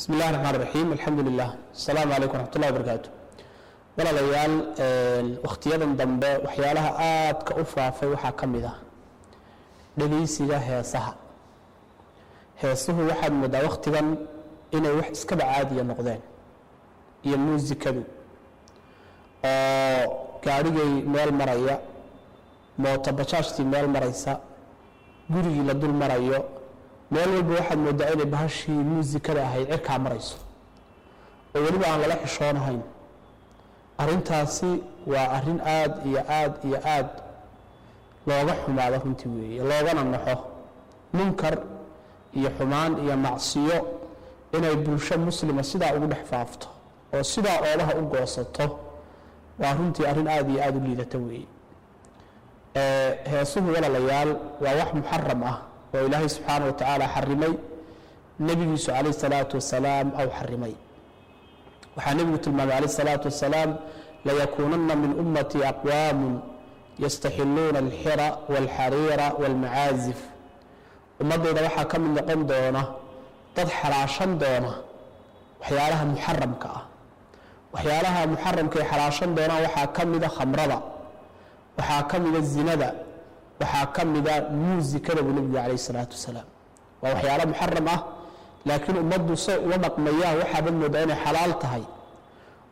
Bismi illahi raxmaan raxiim, alxamdu lilah, asalaamu calaykum waraxmat ullahi wabarakaatu. Walaalayaal, wakhtiyadan dambe waxyaalaha aadka u faafay waxaa ka mid ah dhegeysiga heesaha. Heesuhu waxaad moodaa wakhtigan inay wax iskaba caadiya noqdeen, iyo muusikadu, oo gaadhigay meel maraya, mooto bajaajtii meel maraysa, gurigii la dul marayo, meel walba waxaad moodaa inay bahashii muusikada ahayd cirkaa marayso, oo weliba aan lala xishoonahayn. Arrintaasi waa arrin aad iyo aad iyo aad looga xumaado runtii weeye, loogana naxo. Munkar iyo xumaan iyo macsiyo inay bulsho muslima sidaa ugu dhex faafto oo sidaa oodaha u goosato waa runtii arrin aad iyo aada u liidata weeye. Heesuhu, walaalayaal, waa wax muxaram ah oo Ilaahay subxaana wa tacaala xarimay, nebigiisu calayh salaatu wasalaam aw xarimay. Waxaa nebigu tilmaamay calayh salaatu wasalaam: "Layakuunana min ummatii aqwaamun yastaxiluuna alxira walxariira walmacaazif." Ummaddayda waxaa ka mid noqon doona dad xalaashan doona waxyaalaha muxaramka ah. Waxyaalaha muxaramka ay xalaashan doonaan waxaa ka mida khamrada, waxaa ka mida zinada, waxaa ka mida muusikada, buu nebigu calayh salaatu wasalaam. Waa waxyaalo muxaram ah, laakiin ummaddu say ula dhaqmayaan waxaabad moodaa inay xalaal tahay.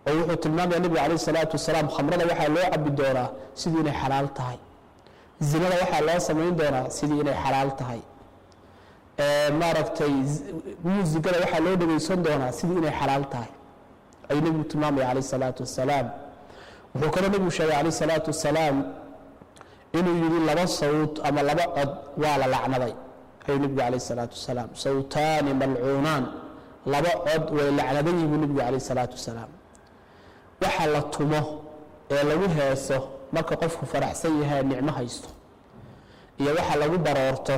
Oo wuxuu tilmaamaya nebigu calayh salaatu wasalaam, khamrada waxaa loo cabi doonaa sidii inay xalaal tahay, zinada waxaa loo samayn doonaa sidii inay xalaal tahay, maaragtay, muusigada waxaa loo dhegaysan doonaa sidii inay xalaal tahay, ayuu nebigu tilmaamaya calayh salaatu wasalaam. Wuxuu kaloo nebigu sheegay calayh salaatu wasalaam inuu yidhi laba sawt ama laba cod waa la lacnaday, ayuu nebigu calayh salaatu wasalaam. "Sawtaani malcuunaan", laba cod way lacnadan yihin, buu nebigu calayh salaatu wasalaam. Waxa la tumo ee lagu heeso marka qofku faraxsan yahay, nicmo haysto, iyo waxa lagu baroorto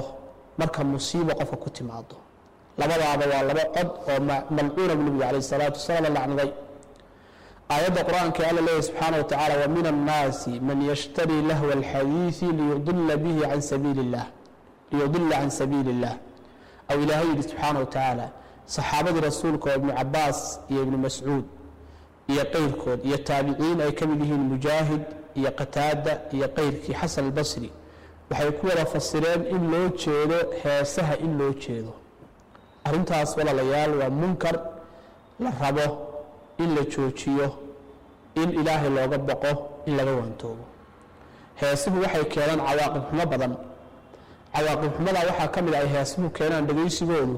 marka musiibo qofka ku timaado, labadaaba waa laba cod oo malcuuna, buu nebigu calayh salaatu wasalaam, la lacnaday. Aayadda Qur-aanka ee Alla leeyahy subxaana wa tacala: "Wa min annaasi man yashtarii lahwa alxadiidi liyudila bihi can sabiili illah, liyudila can sabiili illah", aw Ilaahay yidhi subxaana wa tacaala. Saxaabadii Rasuulka oo Ibnu Cabaas iyo Ibnu Mascuud iyo qeyrkood iyo taabiciin ay ka mid yihiin Mujaahid iyo Qataada iyo qeyrkii, Xasan Albasri, waxay ku wada fasireen in loo jeedo heesaha, in loo jeedo. Arrintaas, walaalayaal, waa munkar la rabo in la joojiyo, in Ilaahay looga boqo, in laga waantoobo. Heesuhu waxay keenaan cawaaqib xumo badan. Cawaaqib xumada waxaa ka mid a ay heesuhu keenaan dhegaysigoodu,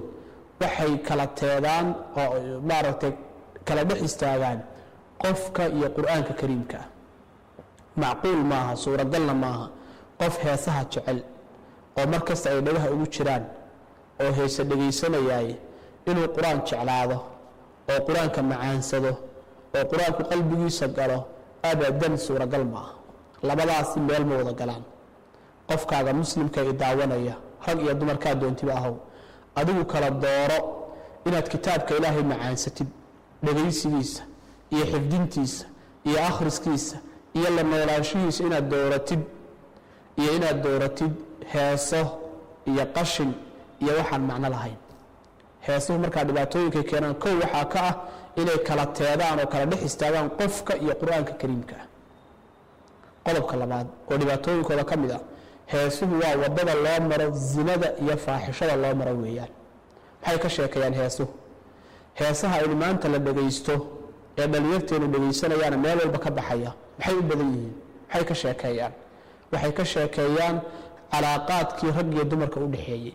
waxay kala teedaan oo, maaragtay, kala dhex istaagaan qofka iyo Qur-aanka Kariimka ah. Macquul maaha, suuragalna maaha, qof heesaha jecel oo mar kasta ay dhagaha ugu jiraan oo heese dhegaysanayaay inuu Qur-aan jeclaado oo Qur-aanka macaansado oo Qur-aanku qalbigiisa galo. Abadan suuragal ma aha, labadaasi meel ma wada galaan. Qofkaaga muslimka i daawanaya, rag iyo dumarkaa doontiba ahow, adigu kala dooro inaad kitaabka Ilaahay macaansatid dhegaysigiisa iyo xifdintiisa iyo akhriskiisa iyo la noolaanshihiisa inaad dooratid, iyo inaad dooratid heeso iyo qashin iyo waxaan macno lahayn. Heesuhu markaa dhibaatooyinkay keenaan kow waxaa ka ah inay kala teedaan oo kala dhex istaagaan qofka iyo Qur-aanka Kariimka ah. Qodobka labaad oo dhibaatooyinkooda ka mid ah, heesuhu waa wadada loo maro zinada iyo faaxishada loo maro weeyaan. Maxay ka sheekeeyaan heesuhu? Heesaha aynu maanta la dhegaysto ee dhalinyarteenu dhegaysanayaana meel walba ka baxaya, maxay u badan yihiin? Maxay ka sheekeeyaan? Waxay ka sheekeeyaan calaaqaadkii rag iyo dumarka u dhexeeyey.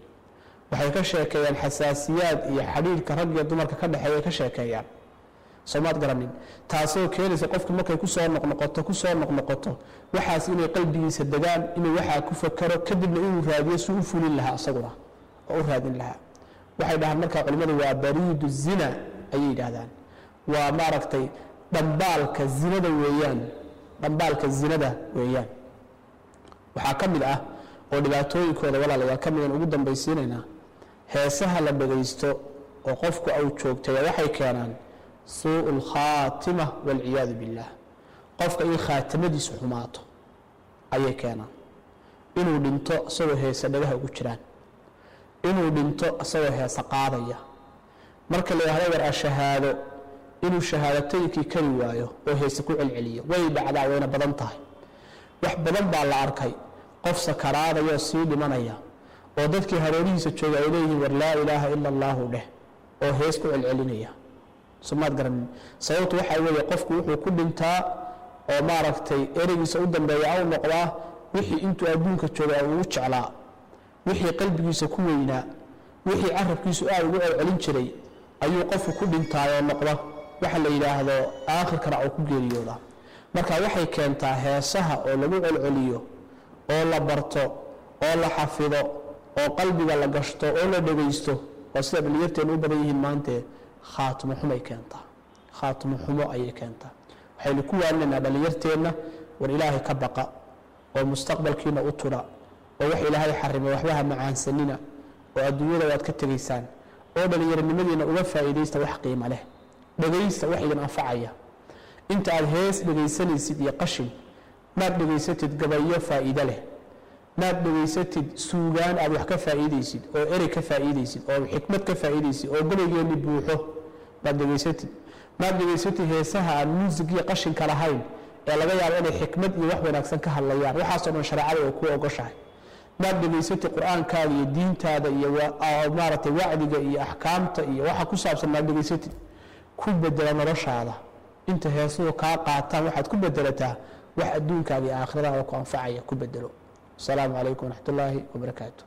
Waxay ka sheekeeyaan xasaasiyaad iyo xidhiidhka rag iyo dumarka ka dhexeeya ka sheekeeyaan. Soomaad garanin? Taasoo keenaysa qofku markay kusoo noqnoqoto, kusoo noqnoqoto waxaas, inay qalbigiisa degaan, inuu waxaa ku fakero, kadibna inuu raadiyo si u fulin lahaa isaguna oo u raadin lahaa. Waxay dhahaan markaa culimmadu waa bariidu zina ayay yidhaahdaan, waa, maaragtay, dhambaalka zinada weeyaan, dhambaalka zinada weeyaan. Waxaa ka mid ah oo dhibaatooyinkooda, walaalayaal, ka midan ugu dambaysiinaynaa, heesaha la dhagaysto oo qofku au joogtay waxay keenaan suuءu اlkhaatima wاlciyaadu biاllah. Qofka in khaatimadiisu xumaato ayay keenaan: inuu dhinto isagoo heese dhagaha ugu jiraan, inuu dhinto isagoo heese qaadaya, Marka la yidhahdo war ashahaado, inuu shahaadataynkii kari waayo oo heese ku celceliyo. Way dhacdaa, wayna badan tahay. Wax badan baa la arkay qof sakaraadayoo sii dhimanaya oo dadkii hareerihiisa jooga ay leeyihiin, "War laa ilaaha ila allaahu dheh," oo hees ku celcelinaya. Somaad garanin? Sababtu waxaa weeye, qofku wuxuu ku dhintaa oo maaragtay ereygiisa u dambeeya au noqdaa wixii intuu adduunka jooga ugu jeclaa, wixii qalbigiisa ku weynaa, wixii carabkiisu aad ugu celcelin jiray ayuu qofku ku dhintaayoo noqda waxa la yidhaahdo aakhirkana uu ku geeriyooda. Marka waxay keentaa heesaha oo lagu celceliyo oo la barto oo la xafido oo qalbiga la gashto oo la dhegaysto, waa sida dhalinyarteenu u badan yihiin maante, khaatimo xumay keentaa, khaatimo xumo ayay keentaa. Waxaynu ku waaninaynaa dhalinyarteenna, war ilaahay ka baqa oo mustaqbalkiina u tudha, oo wax ilaahay xarimay waxba ha macaansanina, oo adduunyada waad ka tegaysaan, oo dhalinyaronimadiina uga faa'iidaysta wax qiimo leh. Dhegaysta wax idin anfacaya. Inta aad hees dhegaysanaysid iyo qashin, maad dhegaysatid gabayo faa'iido leh, maad dhegaysatid suugaan aad wax ka faa'iidaysid oo erey ka faa'iidaysid oo xikmad ka faa'iidaysid oo gabaygeeni buuxo maad dhegaysatid. Maad dhegaysatid heesaha aan muusig iyo qashinka lahayn ee laga yaabo inay xikmad iyo wax wanaagsan ka hadlayaan. Waxaasoo dhan shareecada way kuu ogoshahay. Maad dhegaysatid qur-aankaaga iyo diintaada iyo maaragtay wacdiga iyo axkaamta iyo waxa ku saabsan. Maad dhegaysatid. Ku bedela noloshaada. Inta heesuhu kaa qaataan, waxaad ku bedelataa wax adduunkaaga iyo aakhiradaada ku anfacaya ku bedelo. Asalaamu calaykum waraxmat ullaahi wabarakaatu.